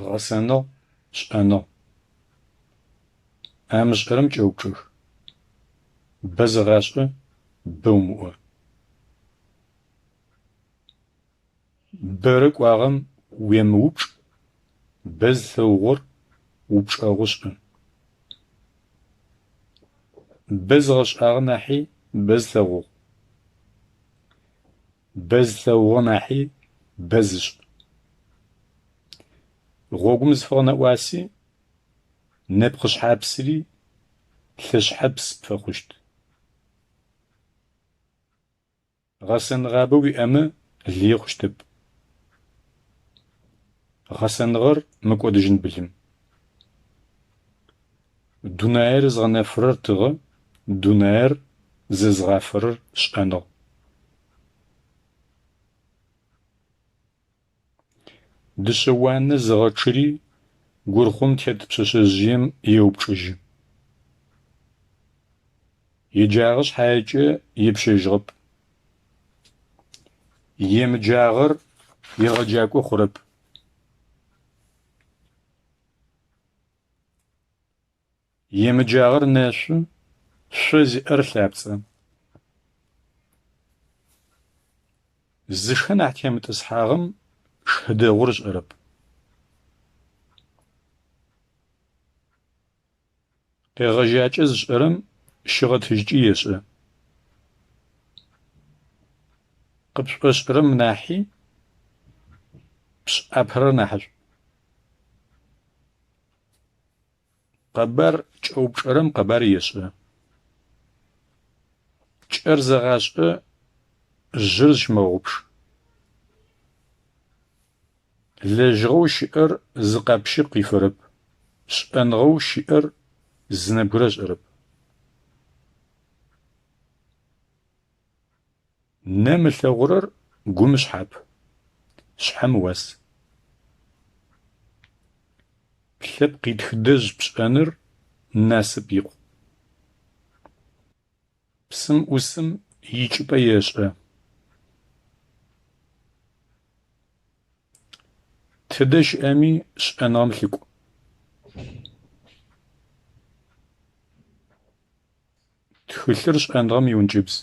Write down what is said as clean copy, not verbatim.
Гъэсэныгъ, шӏэныгъ. Амышӏэрэм кӏэупчӏэх. Бэ зэгъашӏэ, бэ умыӏо. Бэрэ кӏуагъэм уемыупчӏ, бэ зылъэгъугъэр упчӏэгъу шӏы. Бэ зыгъэшӏагъэ нахьи бэ зылъэгъугъ. Бэ зылъэгъугъэ нахьи бэ зышӏ. Гъогум зыфэгъэнэӏуаси, нэпкъышъхьапсыри лъэшъхьэпс пфэхъущт. Гъэсэныгъабэ уиӏэмэ лые хъущтэп. Гъэсэныгъэр мыкӏодыжьын былым. Дунаир зыгъэнэфырэр тыгъэ, дунаир зэзыгъафэрэр шӏэныгъ. Дышъэ уанэ зыгъэчъыри гурхъум тет пшъэшъэжъыем еупчӏыжьы. Еджагъэ шъхьаекӏэ епщэжьыгъэп. Емыджагъэр егъэджакӏо хъурэп. Емыджагъэр нэшъу, шъо зиӏэр лъапцӏэ. Зышхэ нахь темытӏысхьагъэм шхэ дэгъур ышӏэрэп. Къегъэжьакӏэ зышӏэрэм щыгъэтыжькӏи ешӏэ. Къыпшӏошӏырэм нахьи пшӏапэрэр нахьышӏу. Къэбар кӏэупчӏэрэм къэбар ешӏэ. Кӏэр зэгъашӏэ, жъыр зыщымыгъэгъупш. Лэжьыгъэу щыӏэр зы къапщи къифэрэп, шӏэныгъэу щыӏэр зы нэбгырэ ышӏэрэп. Нэм ылъэгъурэр гум ышъхьап, шъхьэм ыуас. Плъэпкъ итхыдэжъ пшӏэныр насып икъу. Псым ӏусым ичӏыпӏэ ешӏэ. Тыдэ щыӏэми шӏэныгъэм лъыкӏу. Тхылъыр шӏэныгъэм иӏункӏыбз.